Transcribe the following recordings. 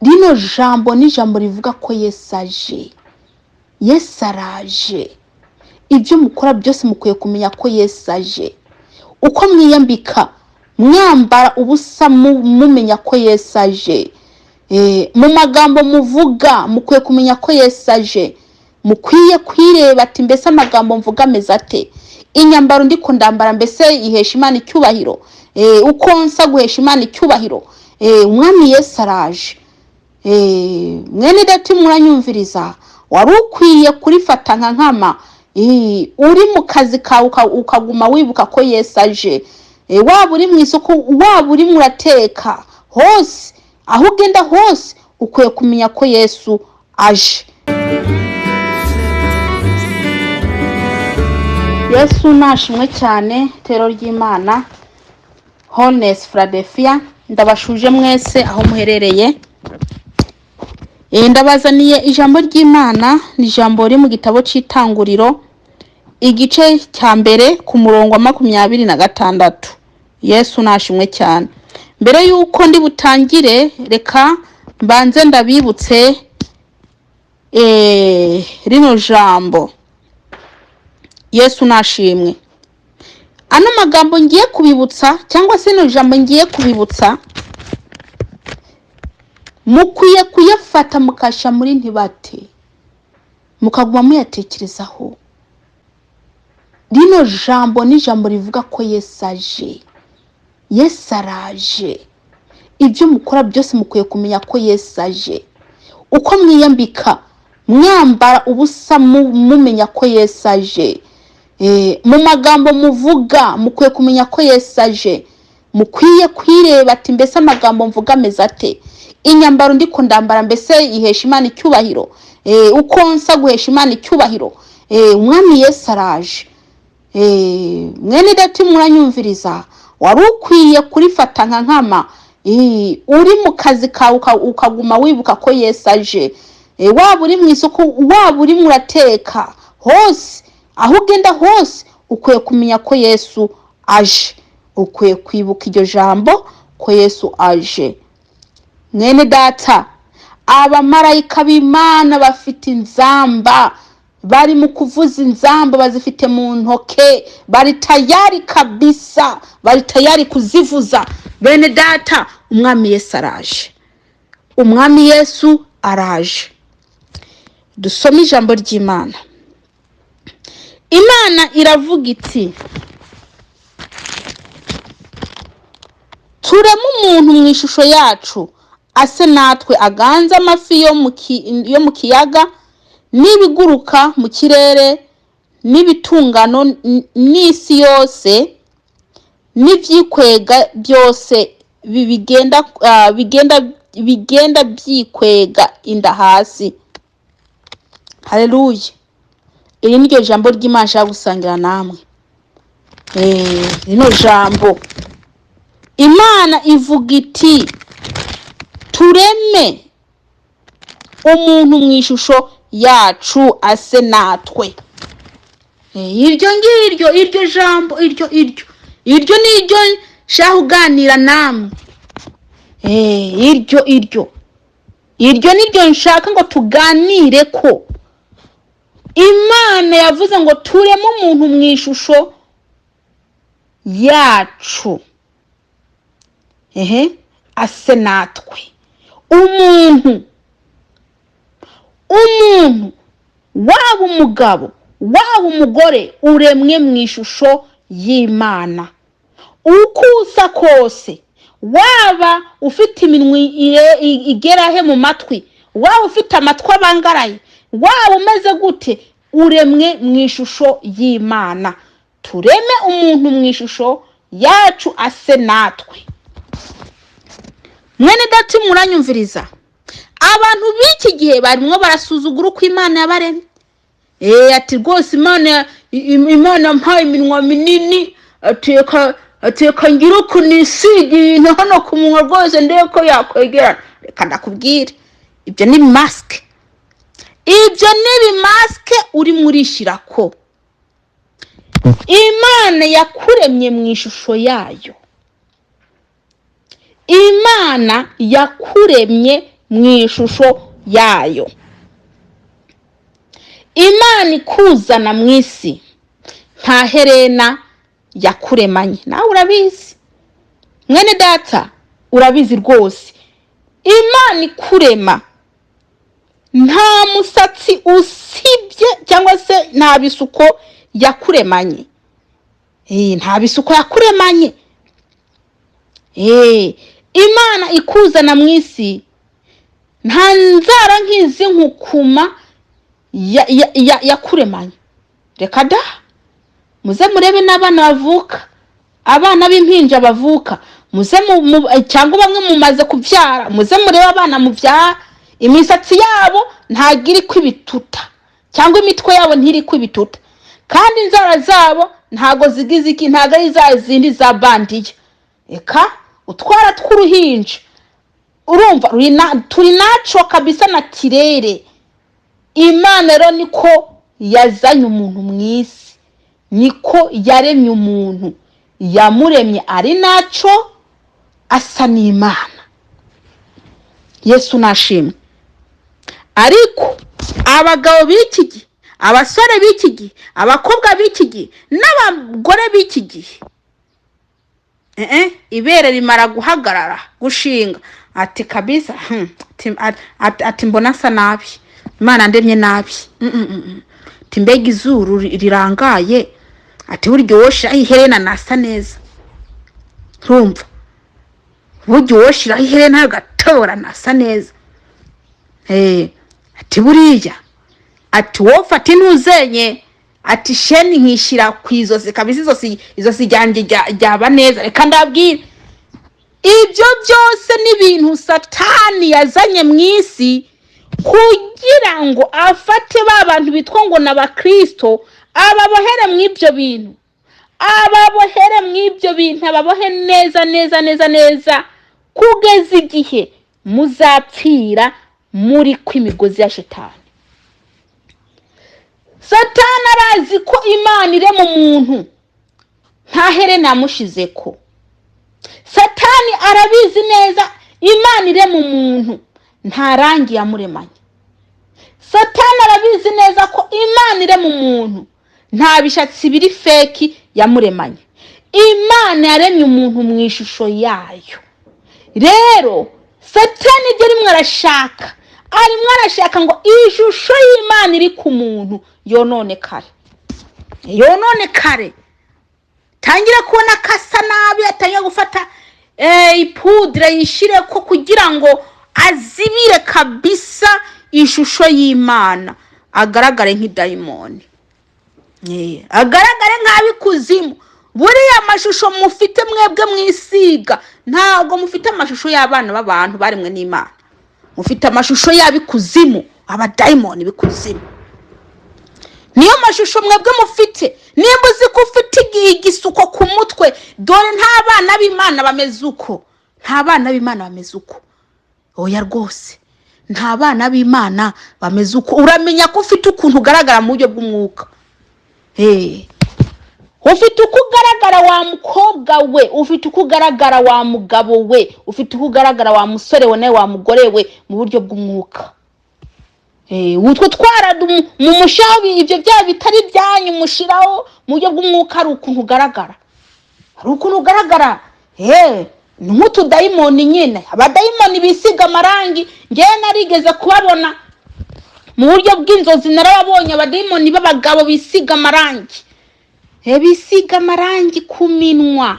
Rino jambo ni ijambo rivuga ko Yesu aje. Yesu araje. Ibyo mukora byose mukwiye kumenya ko Yesu aje. Uko mwiyambika, mwambara ubusa, mumenya ko Yesu aje. Mu magambo muvuga mukwiye kumenya ko Yesu aje. Mukwiye kwireba ati: "Mbese amagambo mvuga ameze ate? Inyambaro ndiko ndambara, mbese ihesha Imana icyubahiro? Uko nsa guhesha Imana icyubahiro?" Umwami Yesu araje. Mwene data muranyumviriza, wari ukwiye kurifata nka nkama. Uri mu kazi kawe, ukaguma wibuka ko Yesu aje. Waba uri mu isoko, waba uri murateka, hose aho ugenda hose ukwiye kumenya ko Yesu aje. Yesu nashimwe cyane. Tero ry'Imana Holiness Philadelphia, ndabashuje mwese aho muherereye. Ndabazaniye ijambo ry'Imana. Ni ijambo riri mu gitabo cy'Itanguriro, igice cya mbere, ku murongo wa 26. Yesu nashimwe cyane. Mbere y'uko ndi butangire, reka mbanze ndabibutse rino jambo. Yesu nashimwe. Ano magambo ngiye kubibutsa, cyangwa se rino jambo ngiye kubibutsa, mukwiye kuyafata mukasha muri ntibate, mukaguma muyatekerezaho. Rino jambo ni ijambo rivuga ko Yesu aje. Yesu araje. Ibyo mukora byose mukwiye kumenya ko Yesu aje. Uko mwiyambika, mwambara ubusa, mumenya ko Yesu aje. Mu magambo muvuga mukwiye kumenya ko Yesu aje. Mukwiye kwireba ati: "Mbese amagambo mvuga ameze ate? Inyambaro ndiko ndambara, mbese ihesha Imana icyubahiro? Uko nsa guhesha Imana icyubahiro?" Umwami Yesu araje. Mwene data muranyumviriza, wari ukwiye kurifata nka nkama. Uri mu kazi kawe, ukaguma wibuka ko Yesu aje. Waba uri mu isoko, waba uri murateka, hose aho ugenda hose ukwiye kumenya ko Yesu aje. Ukwiye kwibuka iryo jambo ko Yesu aje. Mwene data, abamarayika b'Imana bafite inzamba, bari mu kuvuza inzamba, bazifite mu ntoke, bari tayari kabisa, bari tayari kuzivuza. Bene data, Umwami Yesu araje. Umwami Yesu araje. Dusome ijambo ry'Imana. Imana iravuga iti: "Tureme umuntu mu ishusho yacu, ase natwe, aganze amafi yo mu kiyaga n'ibiguruka mu kirere n'ibitungano n'isi yose n'ibyikwega byose bigenda byikwega inda hasi." Haleluya! Iri ni ryo jambo ry'Imana nshaka gusangira namwe. Rino jambo, Imana ivuga iti: "Tureme umuntu mu ishusho yacu, ase natwe." Iryo ngiryo, iryo jambo, iryo ni iryo nshaka kuganira namwe. Iryo ni ryo nshaka ngo tuganire ko Imana yavuze ngo tureme umuntu mu ishusho yacu, ehe, ase natwe. Umuntu, waba umugabo, waba umugore, uremwe mu ishusho y'Imana. Uko usa kose, waba ufite iminwa igera he mu matwi, waba ufite amatwi abangaraye, waba umeze gute, uremwe mu ishusho y'Imana. Tureme umuntu mu ishusho yacu, ase natwe. Mwene data muranyumviriza, abantu b'iki gihe barimwo barasuzugura uko Imana yabaremye. Ati: "Rwose Imana yampaye iminwa minini." Ateka ngira uku nisiga ibintu hano ku munwa, rwose ndebe ko yakwegerana. Reka ndakubwire, ibyo ni masike, ibyo ni ibimasike urimo urishyira ko Imana yakuremye mu ishusho yayo. Imana yakuremye. mu ishusho yayo. Imana ikuzana mu isi nta herena yakuremanye. Nawe urabizi, mwene data, urabizi rwose. Imana ikurema nta musatsi usibye cyangwa se nta bisuko yakuremanye. Nta bisuko yakuremanye. Imana ikuzana mu isi nta nzara nk'izi nkukuma yakuremanye. Reka da! Muze murebe n'abana bavuka, abana b'impinja bavuka, muze cyangwa bamwe mumaze kubyara, muze murebe abana mubyara, imisatsi yabo ntabwo iri kwibituta cyangwa imitwe yabo ntiri kwibituta, kandi inzara zabo ntabwo zigize iki, ntabwo ari za zindi za bandiya. Reka, utwara tw'uruhinja urumva turi naco kabisa, naturel. Imana rero niko yazanye umuntu mu isi, niko yaremye umuntu, yamuremye ari naco, asa n'Imana. Yesu nashimwe. Ariko abagabo b'iki gihe, abasore b'iki gihe, abakobwa b'iki gihe n'abagore b'iki gihe, ibere rimara guhagarara, gushinga, ati kabisa, ati mbona asa nabi, Imana ndemye nabi. Ati mbega izuru rirangaye, ati burya uwoshiraho iherena nasa neza. Urumva, burya uwoshiraho iherena agatora nasa neza. Ati buriya, ati wofata intuzenye, ati sheni nkishyira ku izosi kabisa, izosi ryanjye ryaba neza. Reka ndabwire, ibyo byose ni ibintu Satani yazanye mu isi kugira ngo afate ba bantu bitwa ngo ni Abakristo, ababohere mu ibyo bintu, ababohere mu ibyo bintu, ababohe neza neza neza neza, kugeza igihe muzapfira muri kw'imigozi ya Shetani. Satani arazi ko Imana irema umuntu nta herena yamushize ko. Satani arabizi neza, Imana irema umuntu nta rangi yamuremanye. Satani arabizi neza ko Imana irema umuntu nta bishatsi biri fake yamuremanye. Imana yaremye umuntu mu ishusho yayo. Rero Satani ibyo rimwe arashaka, arimo arashaka ngo ishusho y'Imana iri ku muntu yononekare, yononekare, tangire kubona ko asa nabi, atangira gufata ipudire yishyire ko kugira ngo azibire kabisa ishusho y'Imana, agaragare nk'idayimoni, agaragare nk'ab'ikuzimu. Buriya amashusho mufite mwebwe mwisiga, ntabwo mufite amashusho y'abana b'abantu baremwe n'Imana, mufite amashusho y'ab'ikuzimu, abadayimoni b'ikuzimu, niyo mashusho mwebwe mufite. Nimba uzi ko ufite igisuko ku mutwe, dore nta bana b'Imana bameze uko, nta bana b'Imana bameze uko. Oya rwose, nta bana b'Imana bameze uko. Uramenya ko ufite ukuntu ugaragara mu buryo bw'umwuka. Ufite uko ugaragara, wa mukobwa we, ufite uko ugaragara, wa mugabo we, ufite uko ugaragara, wa musore we, nawe wa mugore we, mu buryo bw'umwuka. Utwo twara mu mushaho, ibyo byaha bitari byanyu mushiraho, mu buryo bw'umwuka hari ukuntu ugaragara, hari ukuntu ugaragara. Ni nk'utudayimoni nyine, abadayimoni bisiga amarangi. Ngewe narigeze kubabona mu buryo bw'inzozi, narababonye, abadayimoni b'abagabo bisiga amarangi. Bisiga amarangi ku minwa,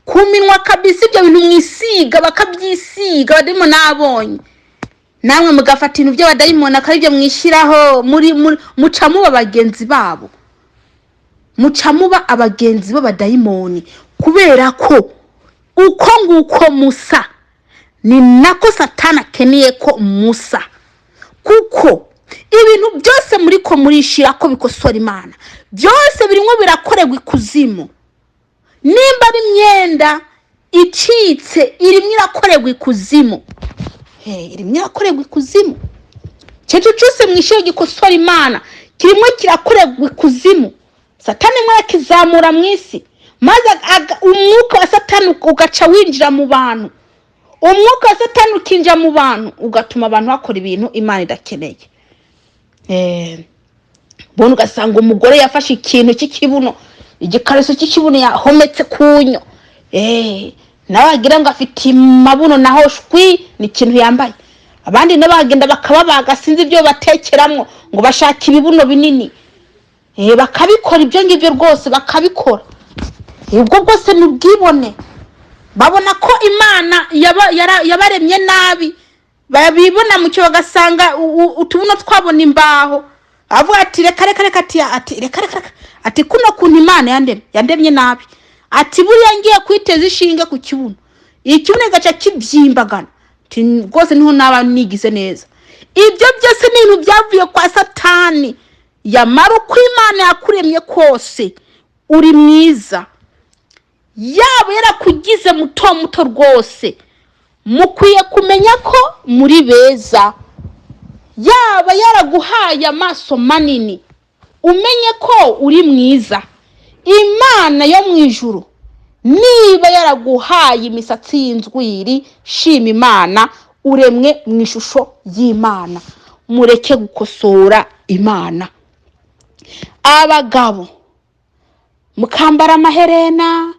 ku minwa kabisa. Ibyo bintu mwisiga bakabyisiga, abadayimoni nabonye. Namwe mugafata ibintu by'abadayimoni akaba ibyo mwishyiraho, muri muca muba bagenzi babo, muca muba abagenzi b'abadayimoni, kubera ko uko nguko musa ni nako Satani akeneye ko musa, kuko ibintu byose muri ko murishira ko bikosora Imana, byose birimo birakorerwa ikuzimu. Nimba ari imyenda icitse, irimo irakorerwa ikuzimu. Irimo irakorerwa ikuzimu. Ikintu cyose mwishyura gikosora Imana kirimo kirakorerwa ikuzimu. Satani imwe arakizamura mu isi, maze umwuka wa Satani ugaca winjira mu bantu. Umwuka wa Satani ukinjira mu bantu, ugatuma abantu bakora ibintu Imana idakeneye. Ubundi ugasanga umugore yafashe ikintu cy'ikibuno, igikariso cy'ikibuno yahometse ku nyo, nawe wagira ngo afite amabuno, naho shwi, ni ikintu yambaye. Abandi nabo bagenda bakababaga, sinzi ibyo batekeramwo, ngo bashaka ibibuno binini. Bakabikora ibyo ngibyo rwose, bakabikora. Ubwo bwose ni ubwibone. Babona ko Imana yabaremye nabi, babibona mu cyo bagasanga utubuno twabona imbaho. Avuga ati: "Reka, reka, reka," ati: "Reka, reka, reka," ati: "Kuno kuntu Imana yandemye nabi," ati: "Buriya ngiye kwiteza ishinge ku kibuno, ikibuno kigaca kibyimbagana," ati: "rwose niho naba nigize neza." Ibyo byose ni ibintu byavuye kwa Satani. Yamara uko Imana yakuremye kose uri mwiza, yaba yarakugize muto muto rwose, mukwiye kumenya ko muri beza. Yaba yaraguhaye amaso manini, umenye ko uri mwiza. Imana yo mu ijuru niba yaraguhaye imisatsi y'inzwiri, shima Imana, uremwe mu ishusho y'Imana. Mureke gukosora Imana. Abagabo mukambara amaherena,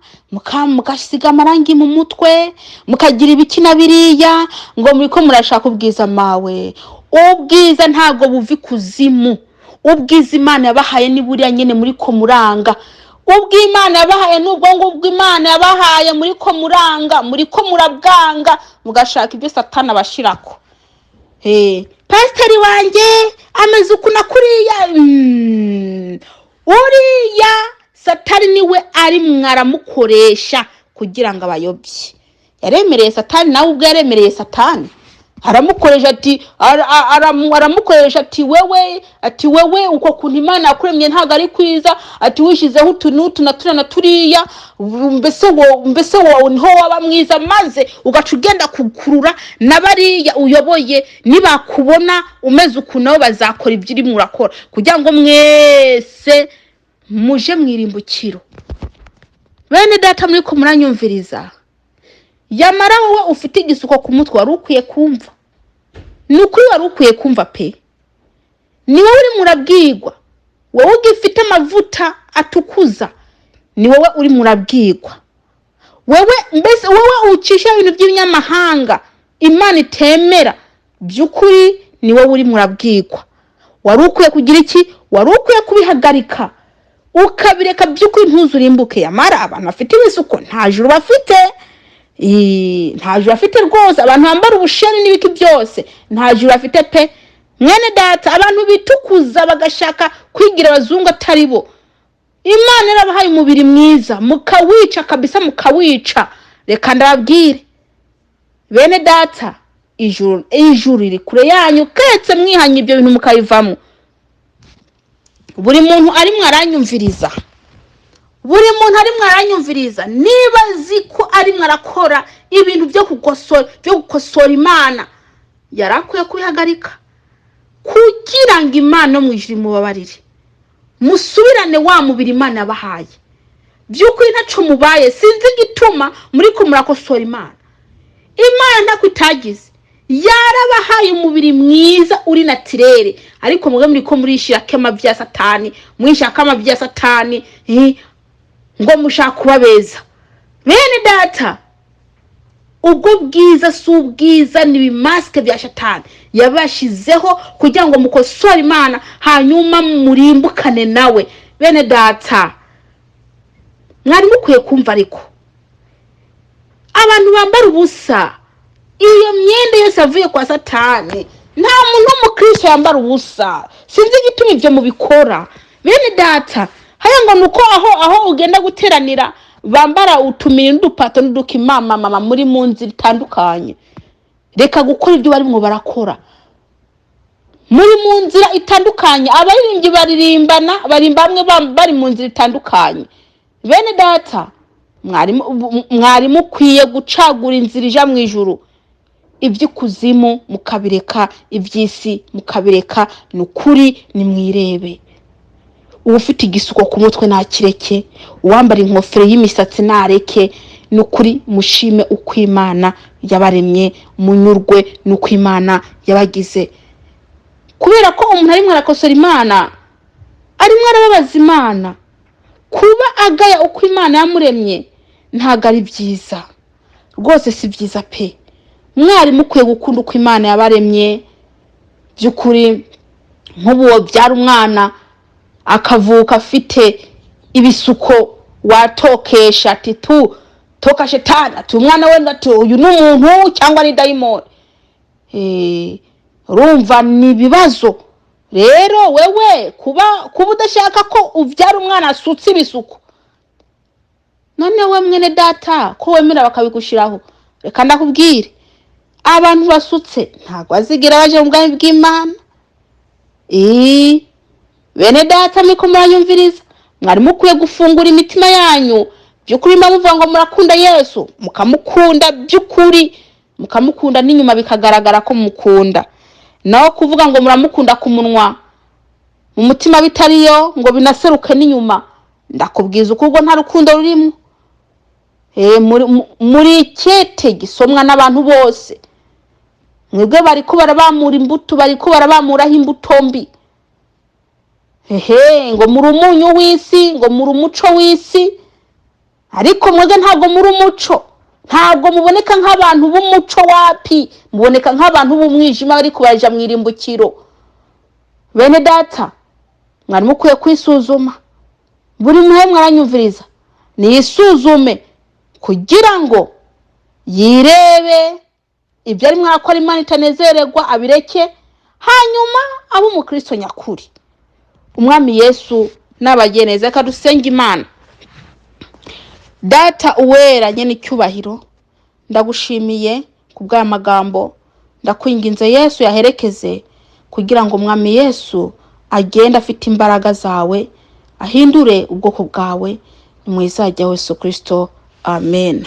mugasiga amarangi mu mutwe, mukagira ibiki na biriya, ngo muriko murashaka ubwiza. Mawe, ubwiza ntabwo buva ikuzimu. Ubwiza Imana yabahaye ni buriya nyine muri ko muranga. Ubw'Imana yabahaye ni ubwo ngubwo Imana yabahaye, muri ko muranga, muri ko murabwanga, mugashaka ibyo Satani abashirako. Pasiteri wanjye ameze uku na kuriya. Uriya Satani niwe ari mwaramukoresha kugira ngo abayobye. Yaremereye Satani, nawe ubwo yaremereye Satani, aramukoresha, ati aramukoresha ati: "Wewe uko kuntu Imana yakuremye ntabwo ari kwiza," ati: "wishyizeho utu n'utu na turiya na turiya, mbese wo niho waba mwiza?" Maze ugaca ugenda kukurura na bariya uyoboye, nibakubona umeze uku nabo bazakora ibyo urimo urakora, kugira ngo mwese muje mu irimbukiro. Bene data muri ko muranyumviriza, yamara wowe ufite igisuko ku mutwe, wari ukwiye kumva. Ni ukuri wari ukwiye kumva pe. Ni wowe urimo urabwirwa, wowe ugifite amavuta atukuza, ni wowe urimo urabwirwa. Wewe mbese, wowe ucisha ibintu by'ibinyamahanga Imana itemera, by'ukuri ni wowe urimo urabwirwa. Wari ukwiye kugira iki? Wari ukwiye kubihagarika, ukabireka, by'ukuri ntuzurimbuke. Yamara abantu bafite ibisuko nta juru bafite. Nta juru bafite rwose. Abantu bambara ubusheni n'ibiki byose nta juru bafite pe. Mwene data, abantu bitukuza bagashaka kwigira abazungu atari bo, Imana yarabahaye umubiri mwiza, mukawica kabisa, mukawica. Reka ndababwire bene data, ijuru riri kure yanyu, keretse mwihanye ibyo bintu mukabivamo. Buri muntu arimwo aranyumviriza, buri muntu arimwo aranyumviriza, niba azi ko arimwo arakora ibintu byo gukosora Imana, yari akwiye kubihagarika kugira ngo Imana yo mu ijuru imubabarire, musubirane wa mubiri Imana yabahaye. By'ukuri ntaco mubaye. Sinzi igituma muri ko murakosora Imana. Imana ntako itagize, yarabahaye umubiri mwiza uri naturel, ariko mwe muri ko murishirako amavi ya Satani, mwishaka amavi ya Satani, ngo mushaka kuba beza. Bene data, ubwo bwiza si ubwiza, ni ibimasike bya Shatani yabashizeho kugira ngo mukosore Imana, hanyuma murimbukane nawe. Bene data, mwari mukwiye kumva. Ariko abantu bambara ubusa, iyo myenda yose yavuye kwa Satani. Nta muntu w'umukristo yambara ubusa. Sinzi igituma ibyo mubikora, bene data. Haya ngo ni uko aho ugenda guteranira bambara utumiri n'udupato n'udukimama. Mama, muri mu nzira itandukanye, reka gukora ibyo barimo barakora. Muri mu nzira itandukanye. Abaririmbyi baririmbana, barimba bamwe bari mu nzira itandukanye. Bene data, mwari mukwiye gucagura inzira ija mu ijuru, iby'ikuzimu mukabireka, iby'isi mukabireka. Ni ukuri nimwirebe. Uwufite igisuko ku mutwe ntakireke, uwambara inkofero y'imisatsi ntareke. Ni ukuri mushime uko Imana yabaremye, munyurwe n'uko Imana yabagize. Kubera ko umuntu arimo arakosora Imana, arimo arababaza Imana. Kuba agaya uko Imana yamuremye ntabwo ari byiza rwose, si byiza pe. Mwari mukwiye gukunda uko Imana yabaremye by'ukuri. Nk'ubu wabyara umwana akavuka afite ibisuko, watokesha ati tu toka shetani, ati umwana wenda, ati uyu ni umuntu cyangwa ni dayimoni? Urumva ni ibibazo. Rero wewe kuba udashaka ko ubyara umwana asutse ibisuko, none we mwene data ko wemera bakabigushiraho? Reka ndakubwire, abantu basutse ntabwo bazigira baje mu bwami bw'Imana. Bene data, muriko muranyumviriza, mwari mukwiye gufungura imitima yanyu by'ukuri. Mba muvuga ngo murakunda Yesu, mukamukunda by'ukuri, mukamukunda n'inyuma bikagaragara ko mukunda. Naho kuvuga ngo muramukunda ku munwa, mu mutima bitariyo, ngo binaseruke n'inyuma, ndakubwiza uko ubwo nta rukundo rurimo. Muri ikete gisomwa n'abantu bose. Mwebwe bariko barabamura imbuto, bariko barabamuraho imbuto mbi. Hehe, ngo muri umunyu w'isi, ngo muri umuco w'isi, ariko mwebwe ntabwo muri umuco, ntabwo muboneka nk'abantu b'umuco. Wapi, muboneka nk'abantu b'umwijima bariko baja mu irimbukiro. Bene data, mwari mukwiye kwisuzuma. Buri muhe mwaranyumviriza niyisuzume kugira ngo yirebe ibyo arimo arakora Imana itanezererwa, abireke, hanyuma abe umukristo nyakuri. Umwami Yesu n'abageneza. Reka dusenge Imana. Data uwera nyene icyubahiro, ndagushimiye ku bw'aya magambo. Ndakwinginze Yesu, yaherekeze kugira ngo Umwami Yesu agende afite imbaraga zawe, ahindure ubwoko bwawe. Ni mu izina rya Yesu Kristo, amen.